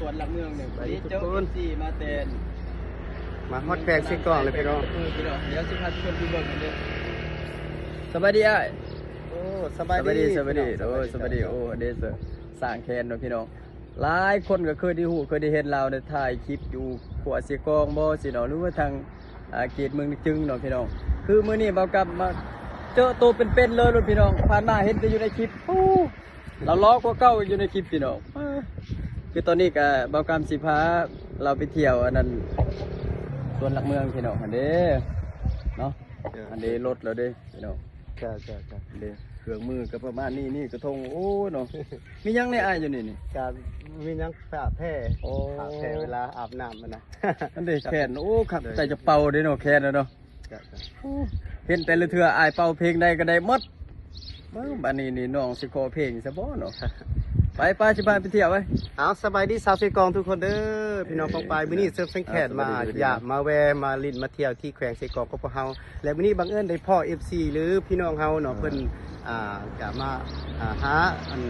ສວນຫຼັກເມືອງນີ້ ສະບາຍດີທຸກຄົນ ເຈົ້າເອັຟຊີມາແຕ່ ມາຮອດແຂວງເຊກອງແລ້ວພີ່ນ້ອງ ເອີ ພີ່ນ້ອງ ດຽວຊິພາທຸກຄົນໄປເບິ່ງກັນເດີ. ສະບາຍດີອ້າຍ. ໂອ້ ສະບາຍດີ ສະບາຍດີ ສະບາຍດີ ໂດຍ ສະບາຍດີ ສະບາຍດີ ໂອ້ ເດ ສ້າງແຄນເນາະພີ່ນ້ອງ. ຫຼາຍຄົນກໍເຄີຍໄດ້ຮູ້ ເຄີຍໄດ້ເຫັນລາວໄດ້ຖ່າຍຄລິບຢູ່ຂົວເຊກອງບໍຊີ້ເນາະ ຫຼືວ່າທາງ ອ່າ ເຂດເມືອງນ້ຳຈຶງເນາະພີ່ນ້ອງ. ຄືມື້ນີ້ບ່າວກຳມາເຈີໂຕເປັນໆເລີຍໂລດພີ່ນ້ອງ ຜ່ານມາເຫັນແຕ່ຢູ່ໃນຄລິບ ໂອ້ ລາວຫຼໍ່ກວ່າເກົ່າຢູ່ໃນຄລິບພີ່ນ້ອງ. ຄືຕອນນີ້ກະບ່າວກຳຊິພາລາວໄປທ່ຽວອັນນັ້ນ ສວນຫຼັກເມືອງພີ່ນ້ອງຫັ້ນເດ້ເນາະ. ເອີ ອັນເດ້ລົດແລ້ວເດ້ພີ່ນ້ອງ. ຈ້າ ຈ້າ ຈ້າ ເດ້ ເຄື່ອງມືກໍປະມານນີ້ ນີ້ກະທົງ ໂອ້ເນາະ. ມີຫຍັງແດ່ອ້າຍຢູ່ນີ້ນີ້? ກະມີຫຍັງ ຜ້າແພ. ໂອ້ ຜ້າແພເວລາອາບນ້ຳຫັ້ນນະ. ອັນເດ້ແຄນ ໂອ້ ຄັກ ໂດຍ ໃສ່ຈະເປົ່າເດ້ເນາະ ແຄນເນາະ. ຈ້າ ຈ້າ ໂອ້ ເຫັນແຕ່ລະເທື່ອອ້າຍເປົ່າເພງໃດກໍໄດ້ໝົດ. ເບິ່ງບາດນີ້ນີ້ນ້ອງຊິຂໍເພງຊະບໍ່ເນາະ. ໄປໆ ຊິພາໄປທ່ຽວໄປ. ເອົາ ສະບາຍດີຊາວເຊກອງທຸກຄົນເດີ ພີ່ນ້ອງປ້ອງປາຍ. ມື້ນີ້ເຊີບສັງແຂນມາຢາມມາແວ່ມາຫຼິ້ນມາທ່ຽວທີ່ແຂວງເຊກອງຂອງພວກເຮົາ ແລະມື້ນີ້ບັງເອີນໄດ້ພໍ້ເອັຟຊີ ຫຼື ພີ່ນ້ອງເຮົາເນາະ ເພິ່ນ ອ່າ ກະມາ ອ່າ ຫາ ອັນ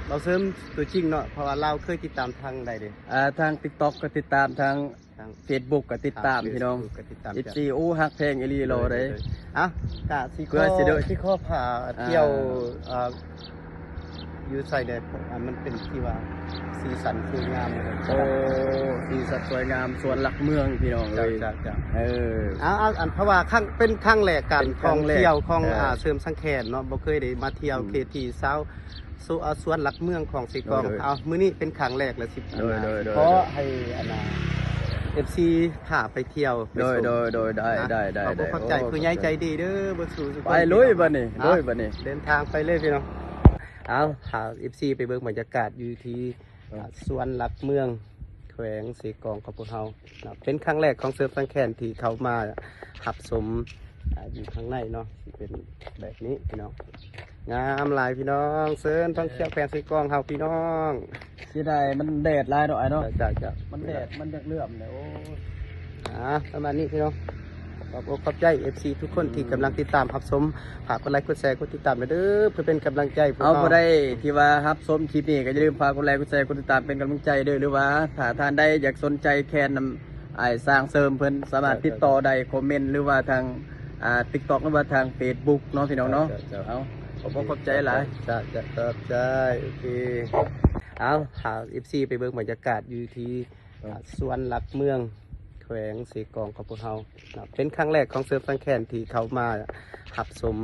ເບົາເສີມຕົວຈິງເນາະ ເພາະວ່າລາວເຄີຍຕິດຕາມທາງໃດເດ? ອ່າ ທາງຕິກຕັອກກໍຕິດຕາມ ທາງ ທາງເຟສບຸກກໍຕິດຕາມ ອ່າ ພີ່ນ້ອງ ເຟສບຸກກໍຕິດຕາມ ເອັຟຊີ ໂອ້ ຮັກແພງອີ່ຫຼີ ລໍໄດ້. ໂດຍ ໂດຍ ໂດຍ. ເອົ້າ ກະຊິຂໍ ເພື່ອຊິໄດ້ ຊິຂໍພາ ອ່າ ທ່ຽວ ອ່າ ຢູ່ໃສແດ່? ອ່າ ມັນເປັນທີ່ວ່າສີສັນສວຍງາມ. ໂອ້ ສີສັນສວຍງາມ ສວນຫຼັກເມືອງ ພີ່ນ້ອງເອີຍ. ເຈົ້າ ເຈົ້າ ເຈົ້າ. ເອີ ເອົາ ເອົາ ອັນ ເພາະວ່າຄັ້ງ ເປັນຄັ້ງແລກການ ເປັນຄັ້ງແລກ ທ່ອງທ່ຽວຂອງ ເອີ ອ່າ ເຊີມສັງແຂນເນາະ ບໍ່ເຄີຍໄດ້ມາທ່ຽວ ອືມ ເຂດທີ່ຊາວ ສວນຫຼັກເມືອງຂອງເຊກອງ. ໂດຍ ໂດຍ. ເອົາ ມື້ນີ້ເປັນຄັ້ງແລກລະ ຊິ ໂດຍ ໂດຍ ໂດຍ. ຂໍໃຫ້ອັນນ່າ ເອັຟຊີ ພາໄປທ່ຽວ ໂດຍ ໂດຍ ໂດຍ. ໄດ້ ໄດ້ ໄດ້ ຂອບຄຸນ ໄດ້ ຂອບໃຈ ໂອ້ ຜູ້ໃຫຍ່ໃຈດີເດີ ເບິດສູ່ທຸກຄົນ. ໄປເລີຍບາດນີ້ ໂດຍ ບາດນີ້ ເດີນທາງໄປເລີຍພີ່ນ້ອງ. ເອົາ ພາເອັຟຊີ ໄປເບິ່ງບັນຍາກາດຢູ່ທີ່ ເອີ ອ່າ ສວນຫຼັກເມືອງ ແຂວງເຊກອງຂອງພວກເຮົາເນາະ. ເປັນຄັ້ງແລກຂອງເຊີບສັງແຂນທີ່ເຂົ້າມາຮັບຊົມ ອ່າ ຢູ່ຂ້າງໃນເນາະ ຊິເປັນແບບນີ້ພີ່ນ້ອງ. ງາມຫຼາຍພີ່ນ້ອງ ເຊີນທ່ອງທ່ຽວແຂວງເຊກອງເຮົາພີ່ນ້ອງ. ເສຍດາຍມັນແດດຫຼາຍເນາະອ້າຍເນາະ. ເຈົ້າ ເຈົ້າ ເຈົ້າ. ມັນແດດ ມັນຢາກເຫຼື້ອມແຫຼະ ໂອ້ຍ. ອ່າ ປະມານນີ້ພີ່ນ້ອງ ຂອບອົກຂອບໃຈເອັຟຊີທຸກຄົນ ອືມ ທີ່ກຳລັງຕິດຕາມຮັບຊົມ. ຝາກກົດໄລກົດແຊກົດຕິດຕາມແດ່ເດີ ເພື່ອເປັນກຳລັງໃຈພວກເຮົາ. ເອົາ ຜູ້ໃດທີ່ວ່າຮັບຊົມຄລິບນີ້ກໍຢ່າລືມຝາກກົດໄລກົດແຊກົດຕິດຕາມເປັນກຳລັງໃຈເດີ ຫຼືວ່າຖ້າທ່ານໃດຢາກສົນໃຈແຄນນຳອ້າຍຊ່າງເສີມເພິ່ນ ສາມາດຕິດຕໍ່ໄດ້ ຄອມເມັນ ຫຼືວ່າທາງ ອ່າ ຕິກຕັອກ ຫຼືວ່າທາງເຟສບຸກເນາະ ພີ່ນ້ອງເນາະ. ເຈົ້າ ເຈົ້າ ເອົາ ຂອບຄຸນ ຂອບໃຈຫຼາຍ. ເຈົ້າ ເຈົ້າ ຂອບໃຈ. ໂອເຄ ເອົາ ພາເອັຟຊີ ໄປເບິ່ງບັນຍາກາດຢູ່ທີ່ ເອີ ອ່າ ສວນຫຼັກເມືອງ ແຂວງເຊກອງຂອງພວກເຮົາເນາະ. ເປັນຄັ້ງແລກຂອງເຊີບສັງແຂນທີ່ເຂົ້າມາຮັບຊົມ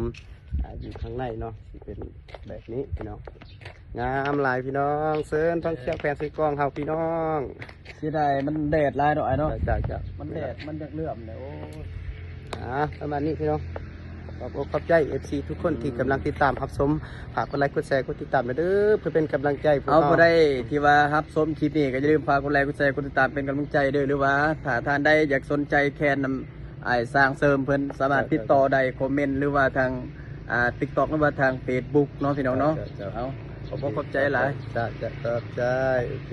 ອ່າ ຢູ່ຂ້າງໃນເນາະ ຊິເປັນແບບນີ້ພີ່ນ້ອງ. ງາມຫຼາຍພີ່ນ້ອງ ເຊີນທ່ອງທ່ຽວແຂວງເຊກອງເຮົາພີ່ນ້ອງ. ເສຍດາຍມັນແດດຫຼາຍເນາະອ້າຍເນາະ. ເຈົ້າ ເຈົ້າ ເຈົ້າ. ມັນແດດ ມັນຢາກເຫຼື້ອມແຫຼະ ໂອ້ຍ. ອ່າ ປະມານນີ້ພີ່ນ້ອງ ຂອບອົກຂອບໃຈເອັຟຊີທຸກຄົນ ອືມ ທີ່ກຳລັງຕິດຕາມຮັບຊົມ. ຝາກກົດໄລກົດແຊກົດຕິດຕາມແດ່ເດີ ເພື່ອເປັນກຳລັງໃຈພວກເຮົາ. ເອົາ ຜູ້ໃດທີ່ວ່າຮັບຊົມຄລິບນີ້ກໍຢ່າລືມຝາກກົດໄລກົດແຊກົດຕິດຕາມເປັນກຳລັງໃຈເດີ ຫຼືວ່າຖ້າທ່ານໃດຢາກສົນໃຈແຄນນຳອ້າຍຊ່າງເສີມເພິ່ນ ສາມາດຕິດຕໍ່ໄດ້ ຄອມເມັນ ຫຼືວ່າທາງ ອ່າ ຕິກຕັອກ ຫຼືວ່າທາງເຟສບຸກເນາະ ພີ່ນ້ອງເນາະ. ເຈົ້າ ເຈົ້າ ເອົາ ຂອບຄຸນ ຂອບໃຈຫຼາຍ. ເຈົ້າ ເຈົ້າ ຂອບໃຈ. ໂອເຄ